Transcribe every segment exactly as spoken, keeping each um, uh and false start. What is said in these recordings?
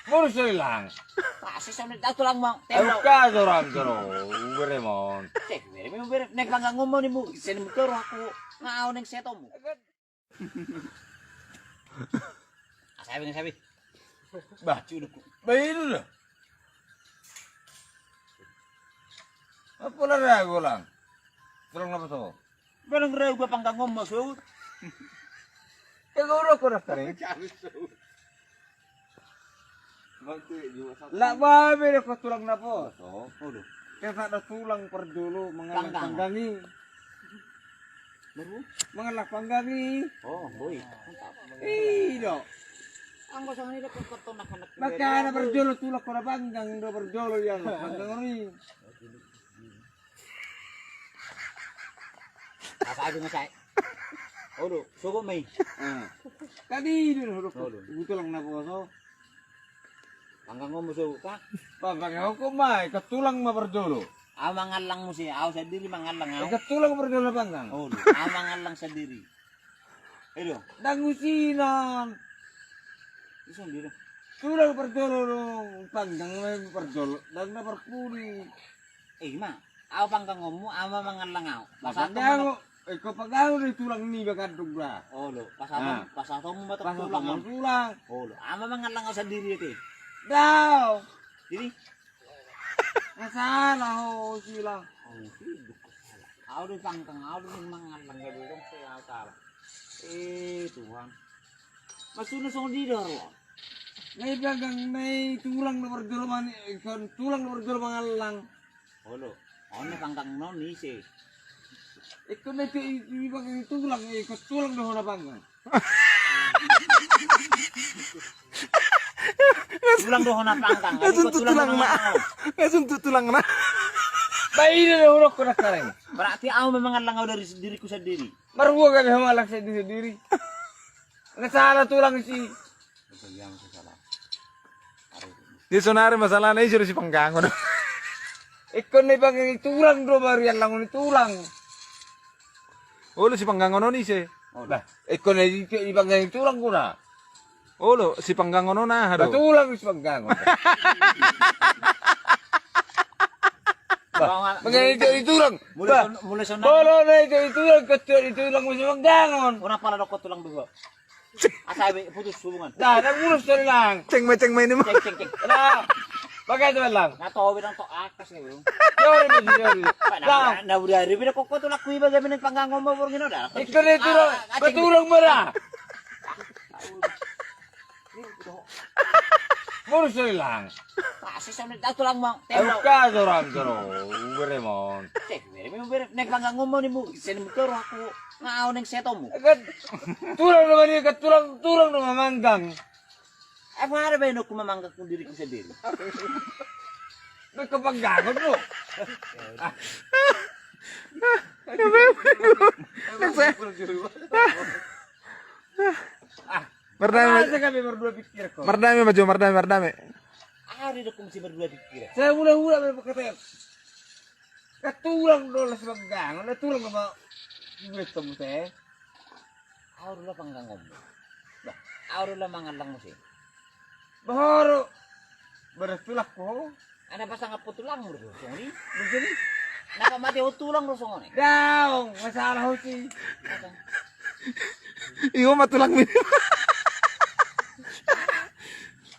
Murus do ilang. Ah, sisa menit dah tulang, Bang. Ayo ka jorang jero. Uberemon. Cek, uberemon, uberemon. Nek bangga ngomong ni mu, sen mu toro aku. Ngau neng setomu. Asabi, asabi. Bah, cuduk. Bah, itu dah. Apa lah ragu lang? Tulang apa so? Barang ragu apa angka ngomong so? Ego udah kau daftar ini. Lak babe do ko tulang na poso. Odo. Kesak do tulang parjolo mangallang panggang i. Baru? Mangallang panggang i. Oh, boi. Mantap. I do. Anggo songon i do ko tonak anak. Makana parjolo tulang ko na panggang do parjolo i, panggang on i. Apa adu ngasai? Odo, sogot ma i. Ah. Tadi do, odo. Odo. Tulang na poso. Panggang on muse, Pak. Panggang on ma, ikat tulang ma parjolo. Au mangallang muse, au sandiri mangallang au. Ikat tulang parjolo panggang. Odo, au mangallang sandiri. Edo. Ndang usinan. Ison dia. Tulang parjolo do panggang ma parjolo, ndang na parpudi. Eh, ima. Au panggang on mu, au ma mangallang au. Pas au panggang on. Eh, ko panggang on do tulang ni bagandung da. Olo, pas au, pas au ma tulang on. Tulang. Olo, au ma mangallang au sandiri ate. Dao. Jadi? Nga salah ho sila. Au do panggang, au do mangallang, nga dudong sila salah. Eh, Tuhan. Maksudna songon dia do. Na i panggang na i tulang do parjolo mani, ikan tulang do parjolo mangallang. Olo, on na panggang non ise. Ikon na i panggang tulang, ikon tulang do hona panggang. Tulang do hona panggang. Langsung tu tulang na. Langsung tu tulang na. Baina do hona kona kareng. Berarti au memang mangallang au dari diriku sendiri. Marua kan mangallang sendiri. Nga salah tulang si. Dia sonari masalahna ise do sipanggangon. Ikon na i panggang i tulang do baru i allangon i tulang. Olo sipanggangon on ise. Bah, ikon na i panggang i tulang guna. Olo sipanggangon on aha do. Tulang sipanggangon. Bah, panggang i tulang. Mulai sonari. Olo na i tulang, ketua i tulang sipanggangon. Ora pala dokot tulang bego. Asa be putus hubungan. Nah, dah putus dari lang. Ceng mai, ceng mai ini mah. Ceng, ceng, ceng. Nah, pakai itu lang. Nah, tau bilang tau akas ya, Bro. Jori, jori. Nah, nah, udah hari beda kok tuh laku iba gabe neng panggang ngomong borngin udah. Ikon na i tulang, betulang bara. Murus dari lang. Pasti sama dah tulang, Bang. Ayo ka jorang jero. Uberemon. Cek, uberemon, uberemon. Neng panggang ngomong ni mu, sen mu toro aku. Ngau neng setomu. Kan tulang nama dia, kan tulang, tulang nama manggang. Apa ada bae nokku mamanggang diriku sendiri. Nang kepanggangan lu. Mardame. Masa kami berdua pikir kok. Mardame ma jo, mardame, mardame. Ada dok mesti berdua pikir. Saya mula-mula berpikir. Ketulang do las manggang, ketulang do ma. Duit temu saya. Au do la panggangonmu. Bah, au do la mangallang muse. Bohoro. Beres tulak ko. Ana pasang apa tulangmu do songon i? Begini. Napa mate ho tulang do songon i? Daong, masalah ho si. Iyo ma tulang mini.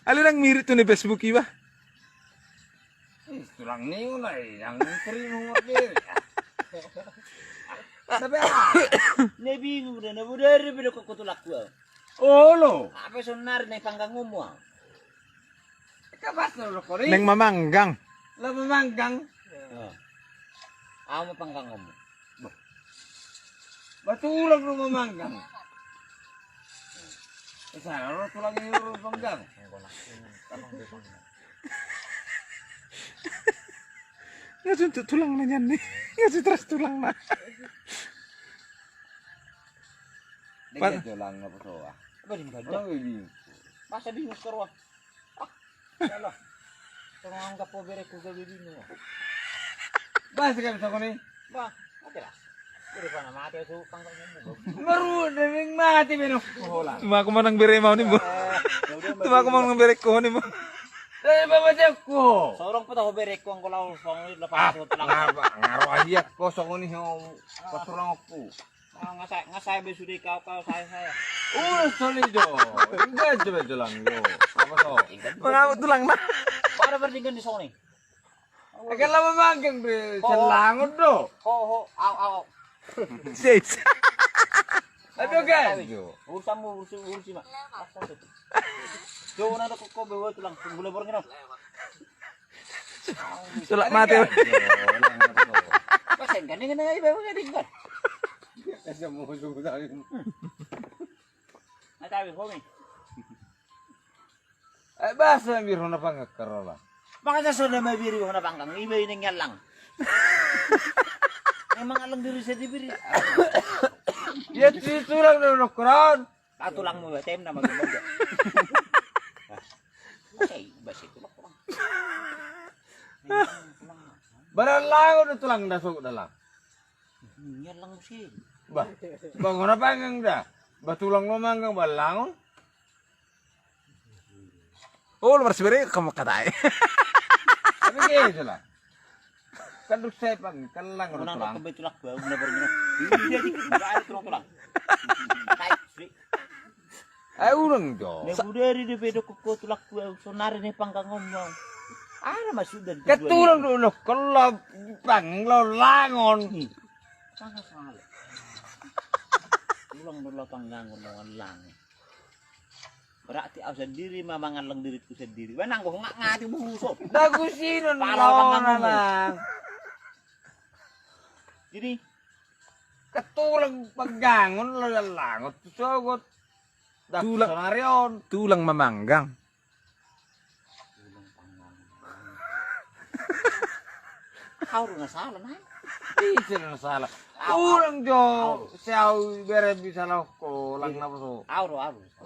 Ale nang mirip tu ni Facebook iba. Ih, tulang ni ulai yang terima morderi. Tapi ah, na bingung da na bodari beda kok kutulak gua. Olo. Apa sonari na panggang ngomong? Kapas lo kori. Neng mamanggang. Lo mamanggang. Ama panggang ngomong. Batu ulang lo mamanggang. Sana lo tulang ini lo panggang. Nga suntuk tulang na nian ni. Nga suntuk tulang na. Dengke tulang na posoa. Apa di baju? Masa bingung sekarang? Ah, salah. Tolong anggap po bereku gabe bingung. Bah, sekarang sama ni. Bah, jelas. Maru demeng mati meno. Hola. Tuma aku manang bere mau nimbo. Tuma aku manang bere ko nimbo. Dari baba jekko. Sorong peta ho bere ko anggo lau song ni lepas ho telang. Ngapa? Ngaro ahiat ko song ni ho. Pasurang aku. Ngasai ngasai be sude kau kau saya saya. Udah soli jo. Enggak coba jalan jo. Apa so? Mengamuk tulang nah. Pada berdingin di song ni. Agak lama manggang be, selangon do. Ho ho, au au. Sis. Aduh kan. Urusanmu urusi urusi mak. Jo na do kok be tulang gula borngin. Sulak mati. Pasen kan dengan ai bawa gading kan. Asa mau suku tadi. Ada homi. Eh, bahasa mambiri hona panggang karola. Makanya sudah mambiri hona panggang, iba ini ngelang. Emang alang diri saya dibiri. Ya, si tulang dulu, Kron. Ah, tulang mau tem nama gembok. Oke, bahasa itu, Kron. Barang lagu do tulang da sok dalam. Ngelang sih. Bah, bangun apa enggak dah? Bah, tulang lo manggang, bah, langon. Oh, lu harus beri kamu katai. Tapi gitu lah. Kan duk saya pang, kelang. Menang tulang. Kebe tulak bau, guna baru guna. Iya, iya, iya. Enggak ada tulang-tulang. Hai, Sri. Eh, urang jo. Ne budari de bedo koko tulak bau, sonari ne panggang ngomong. Ada maksud dan tujuan. Ketulang dulu, kalau pang lo langon. Sangat salah. Tulang dulu panggang ngomong langon. Berarti au sandiri ma mangallang diritku sandiri. Wah, nanggo ngak ngati buso. Bagus i non. Pala lawan nang nang. Jadi ketulang panggangon lo langot tu sogot. Tulang sonarion. Tulang mamanggang. Au do na salah nai. Ise na salah. Urang jo. Siau bere bisa lah ko lang na boso. Au do au do.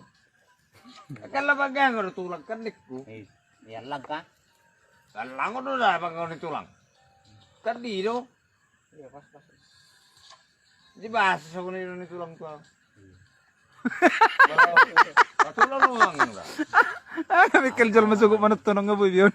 Kan lah bagang do tulang kan dikku. Iya lang ka. Kan lang do dah bagang ni tulang. Kan di do. Iya pas pas. Di bahasa sama ni tulang tulang. Tulang ulang dah. Ah, kami kerja masuk mana tonong nggak boy bion.